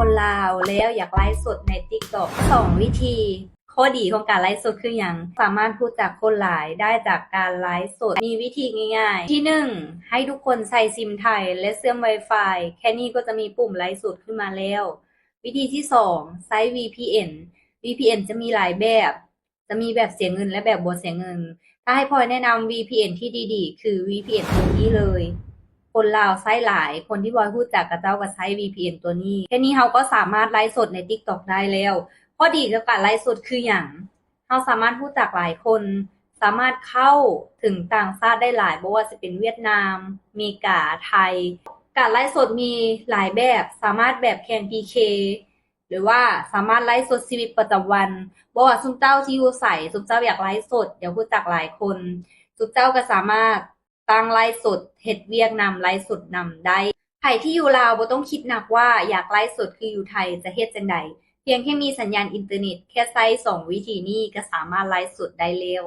ຄົນລາວແລ້ວຢາກໄລຟ໌ສົດໃນ TikTok ສອງວິທີ. ຂໍ້ດີຂອງການໄລຟ໌ສົດຄືຫຍັງ? ສາມາດຮູ້ຈັກຄົນຫຼາຍໄດ້ຈາກການໄລຟ໌ສົດ. ມີວິທີງ່າຍໆ. ທີໜຶ່ງ ໃຫ້ທຸກຄົນໃຊ້ຊິມໄທ ແລະ ເຊື່ອມ Wi-Fi ແຄ່ນີ້ກໍຈະມີປຸ່ມໄລຟ໌ສົດຂຶ້ນມາແລ້ວ. ວິທີທີສອງ ໃຊ້ VPN. VPN ຈະມີຫຼາຍແບບ ຈະມີແບບເສຍເງິນ ແລະ ແບບບໍ່ເສຍເງິນ. ຖ້າໃຫ້ພອຍແນະນຳ VPN ທີ່ດີໆ ຄື VPN ຕົວນີ້ເລີຍ. ຄົນລາວໃຊ້ຫຼາຍ, ຄົນທີ່ພອຍຮູ້ຈັກເຂົາເຈົ້າກໍໃຊ້ VPN ຕົວນີ້. ແຄ່ນີ້ເຮົາກໍສາມາດໄລຟ໌ສົດໃນ TikTok ໄດ້ແລ້ວ. ຂໍ້ດີຂອງການໄລຟ໌ສົດຄືຫຍັງ? ເຮົາສາມາດຮູ້ຈັກຫຼາຍຄົນ, ສາມາດເຂົ້າເຖິງຕ່າງຊາດໄດ້ຫຼາຍ, ບໍ່ວ່າຊິເປັນຫວຽດນາມ, ເມກາ, ໄທ. ການໄລຟ໌ສົດມີຫຼາຍແບບ, ສາມາດແບບແຂ່ງ PK ຫຼືວ່າສາມາດໄລຟ໌ສົດຊີວິດປະຈຳວັນ, ບໍ່ວ່າຊຸມເຈົ້າທີ່ຢູ່ໃສ, ຊຸມເຈົ້າຢາກໄລຟ໌ສົດ, ຢາກຮູ້ຈັກຫຼາຍຄົນ, ຊຸມເຈົ້າກໍສາມາດຕັ້ງໄລຟ໌ສົດ, ເຮັດວຽກນຳ, ໄລຟ໌ສົດນຳໄດ້. ໃຜທີ່ຢູ່ລາວບໍ່ຕ້ອງຄິດໜັກວ່າຢາກໄລຟ໌ສົດຄືຢູ່ໄທຈະເຮັດຈັ່ງໃດ, ພຽງແຄ່ມີສັນຍານອິນເຕີເນັດ, ແຄ່ໃຊ້ສອງວິທີນີ້ກໍສາມາດໄລຟ໌ສົດໄດ້ແລ້ວ.